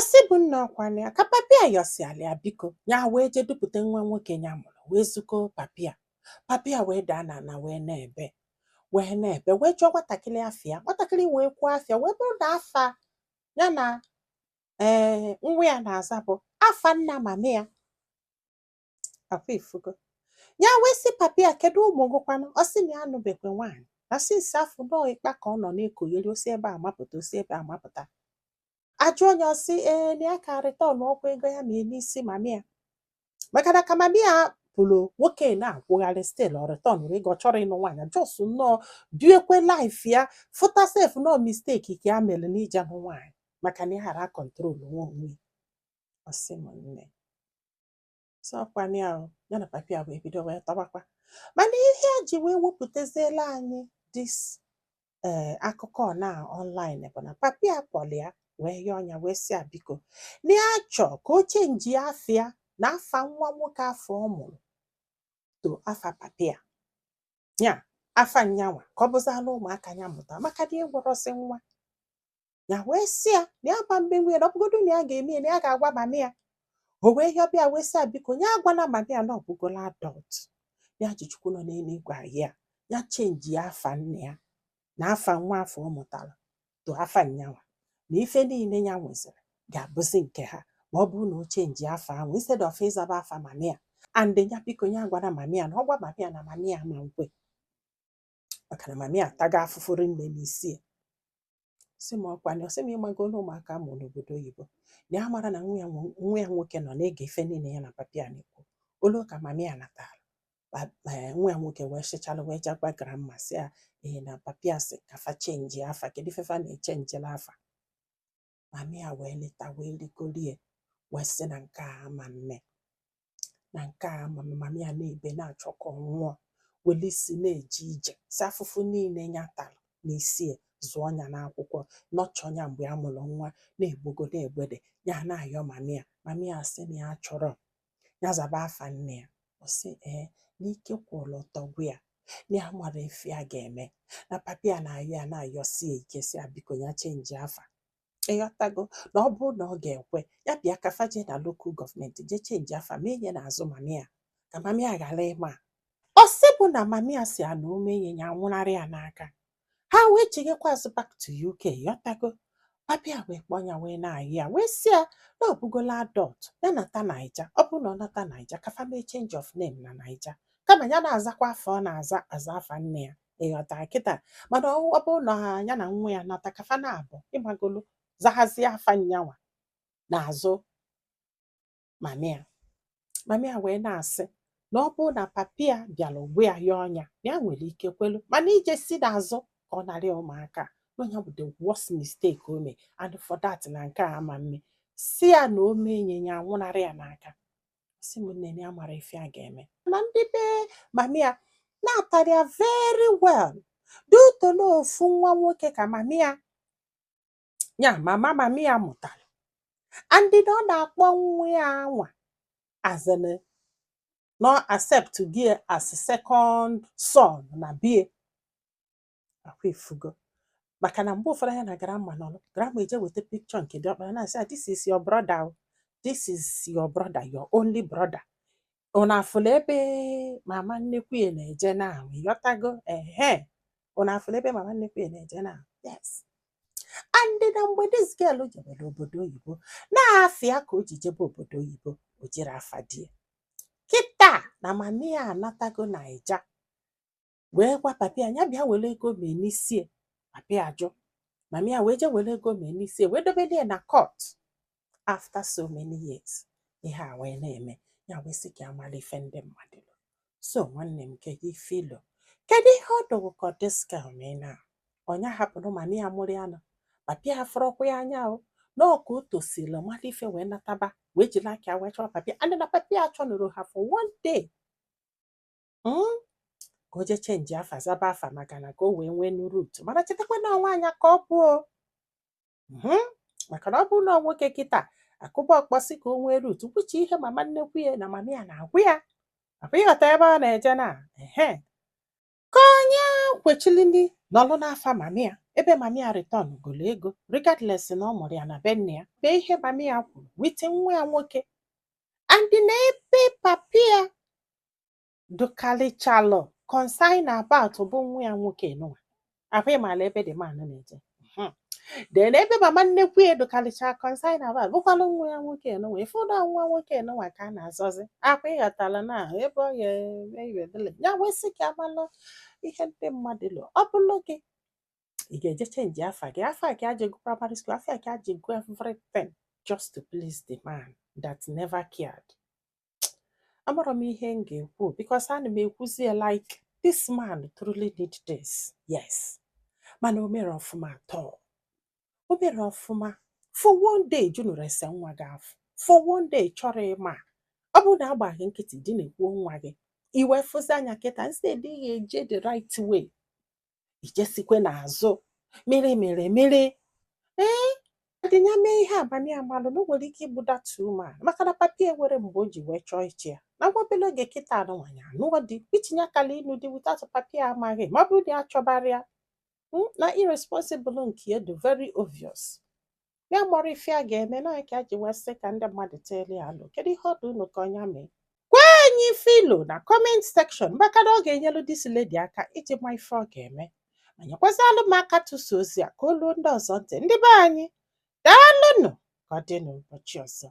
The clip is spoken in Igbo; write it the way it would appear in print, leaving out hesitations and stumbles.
Sị bụ nna ọkwana ya ka papia yọsiala ya biko, ya wee jee dupụta nwa nwoke ya mụrụ, wee zuko papia. Papia wee daa n'ala, wee na-ebe, wee na-ebe, wee jụọ nwatakịrị afịa. Nwatakịrị wee kwuo afịa, wee bụrụ na afa ya na ee nwa ya na-aza bụ afa nna mami ya. Akwa ifugo ya wee sị papia, kedu ụmụ gị kwanụ? Ọ sị na ya anụbekwe nwaanyị, na since afọ nọọ ịkpa ka ọ nọ na-ekogheri, osi ebe a mapụta, osi ebe a mapụta. Ajụ onye, ọsị ee, na ya ka return ọkwa ego ya ma n'isi mami ya, maka na ka mami ya pụrụ, nwoke na-akwụgharị, still ọ return ego. Ọ chọrọ ịnụ nwaanyị, just nnọọ biekwe life ya, fụta sef nọọ mistake ka ya mere n'ije nụ nwaanyị, maka na ya ghara control nwa onwe ya. Ọ sị m nne, sọkwana ya o, ya na papi ya wee bido wee tọbakwa. Mana ihe a ji wee wepụtaziela anyị this ee akụkọ na online bụ na papi ya kpọrọ ya wee yọọ ya, wee sị ya biko, na ya chọọ ka o change afịa na afa nwa nwoke afọ ọ mụrụ to afa papi ya, ya afa nyanwa, ka ọ bụzala ụmụaka ya mụta, maka na ịgwọrọsị nwa ya. Wee sị ya na ya gba mgbe na ọ bụgodu na ya ga-eme ya, na ya ga-agwa mami ya. O wee yọbịa, wee sị ya biko, ya agwala mami ya na ọ bụgola adult ya, ji Chukwu nọ n'eluigwe ahịa, ya change afa nne ya na afa nwa afọ ọ mụtara to afa nyanwa, na ife niile ya nweziri ga-abụzi nke ha, ma ọ bụrụ na o change afa ahụ instead of ịzaba afa mami ya. And ya biko, ya gwara mami ya na ọ gwa mami ya na mami ya ma nkwe, maka na mami ya atago afụfụ rinne n'isi ya. Sị m ọkwa sị m ịmago na ụmụaka amụ n'obodo oyibo, na ya mara na nwa ya nwoke nọ na-ege ife niile ya na papi ya na-ekwu. Olu ka mami ya natara, nwa ya nwoke wee sịchalụ, wee jee gwa grandma, sị ya ee, na papi ya sị ka fa change afa. Kedu ife fa na-echangela afa? Mami ya wee leta, wee ligolie, wee sị na nke a ama mme, na nke a ama mme. Mami ya na-ebe, na-achọ ka ọ nwụọ, wele isi na-eje ije, si afụfụ niile ya tara n'isi ya, zụọ ya n'akwụkwọ, nọchọ ya mgbe a mụrụ nwa, na-egbogo na-egbede ya, na-ayọ mami ya. Mami ya sị na ya chọrọ ya zaba afa nne ya. Ọ sị ee, n'ike kwụrụ ọtọ gwa ya na ya mara ife ya ga-eme, na papi ya na-ayọ ya, na-ayọsi ya ike, si ya biko, ya change afa, ịghọtago, na ọ bụrụ na ọ ga-ekwe, ya bịa ka fa jee na local government jee change afa, mee ihe n'azụ mami ya, ka mami ya ghara ịma. Ọ sị bụ na mami ya si ya na ome ihe ya nwụnarị ya n'aka. Ha wee chighekwa azụ back to UK, ghọtago. Papi ya wee kpọọ ya, wee na-ayị ya, wee sị ya na ọ bụgola adult, ya nata Naija. Ọ bụrụ na ọ nata Naija, ka fa mee change of name na Naija, kama ya na-azakwa afọ ọ na-aza aza afa nne ya, ịghọta kịta. Mana ọ bụrụ na ya na nwa ya nata, ka fa na-abụ ịgbagolo zahazie afa nyanwa n'azụ mami ya. Mami ya wee na-asị na ọ bụrụ na papi ya bịara gwa ya ya ọnya, na ya nwere ike kwelu, mana ije si n'azụ ka ọ narị ụmụaka na onye bụ the worst mistake o mee, and for that na nke a ama mme. Si ya na o mee nye ya, nwụnarị ya n'aka. Si m nne, ya mara ife a ga-eme na ndị be mami ya na-atarị ya very well, due to na ofu nwa nwoke ka mami ya, ya mama mami ya mụtara, and na ọ na-akpọ nwa ya anwa as in no accept gị as second son na bie. Akwa ifugo, maka na mgbe ụfọdụ ya na grandma nọ, grandma eje weta picture nke diọkpara, na-asị ya, "This is your brother o. This is your brother, your only brother." Unu afụla ebe mama nnekwu ya na-eje na, ịghọtago? Ehe, unu afụla ebe mama nnekwu ya na-eje na. Yes, and na mgbe this girl jebere obodo oyibo, na-afịa ka o ji jebe obodo oyibo, o jiri afa di ya. Kịta na mami ya anatago Naija, wee gwa papi ya, ya bịa were ego mee n'isie. Papi ya ajụ. Mami ya wee jee were ego mee n'isie, wee dobere ya na court after so many years. Ihe a wee na-eme ya, wee sị ka ya mara ife ndị mmadụ lụ. So nwanne m, kedu ife ilo? Kedu ihe ọ dụrụ ka this girl mee na ọnya hapụrụ mami ya mụrụ ya nọ? Papi ya fụrọkwa ya anya o nọọ ka o tosiri mara ife, wee nataba, wee jiri aka ya wee chọọ papi, and na papi ya chọnụrụ ha for one day, Ka o jee change afa, zaba afa, maka na ka o wee nwee nu root. Mana chetakwa na ọnwa anya ka ọ bụ o. Maka na ọ bụrụ na ọ nwoke kịta akụba ọkpọsị ka o nwee root, kwuche ihe mama nnekwu ya na mama ya na-agwụ ya akwa, ịghọta ebe ọ na-eje na ehe, ka onye kwechilili nọlụ n'afa mami ya. Ebe mami ya return golo ego, regardless na ọ mụrụ ya na be nne ya. Bee ihe mami ya kwuru with nwa ya nwoke and na ebe papi ya dụkarịchalụ concern about bụ nwa ya nwoke nụwa ahụ. Ịmala ebe the man na-eje. Then ebe mama nnekwu ya dụkarịcha concern about bụkwalụ nwa ya nwoke nụwa. Ịfụ na nwa nwoke nụwa ka a na-azọzi akwa. Ịghọtala na ebe ọ ga-eme iwedele ya wee sị ka amalụ ihe ndị mmadụ lụ. Ọ bụlụ gị, ị ga-eje change afa gị, afa gị ajego primary school, afa gị ajego everything, just to please the man that never cared? Amarọ m ihe m ga-ekwu, because ana m ekwuzi ya like this man truly need this. Yes, mana o mere ọfụma atọ, o mere ọfụma. For one day junụrụ ese nwa gị afọ, for one day chọrọ ịma. Ọ bụrụ na agbaghị nkịtị dị na-ekwuo nwa gị, i wee fụzi anya kịta. Instead ị ga-eje the right way, ijesikwe n'azụ mere mere mere. Ee, adịnya mee ihe abalị amalụ na o nwere ike igbu that woman, maka na papi enwere mgbe o ji wee chọọ ichi ya na nwa obere oge. Kịta anụnwanya anụọ di, itinye akala ịnụ di without papi amaghị, ma ọ bụrụ na ya chọbara ya na irresponsible nke ya dị very obvious. Ya mọrọ ife a ga-eme na ya ka ji wee sị ka ndị mmadụ teelu ya alụ. Kedu ihe ọ dị unu ka ọnya mee? Gwa anyị filo na comment section, maka na ọ ga-enyelu this lady aka iji ma ife ọ ga-eme, ma nyekwazịalụ m aka tụsa ozi a ka o luo ndị ọzọ ntị. Ndị be anyị, daalụnụ. Ka ọ dị n'ụbọchị ọzọ.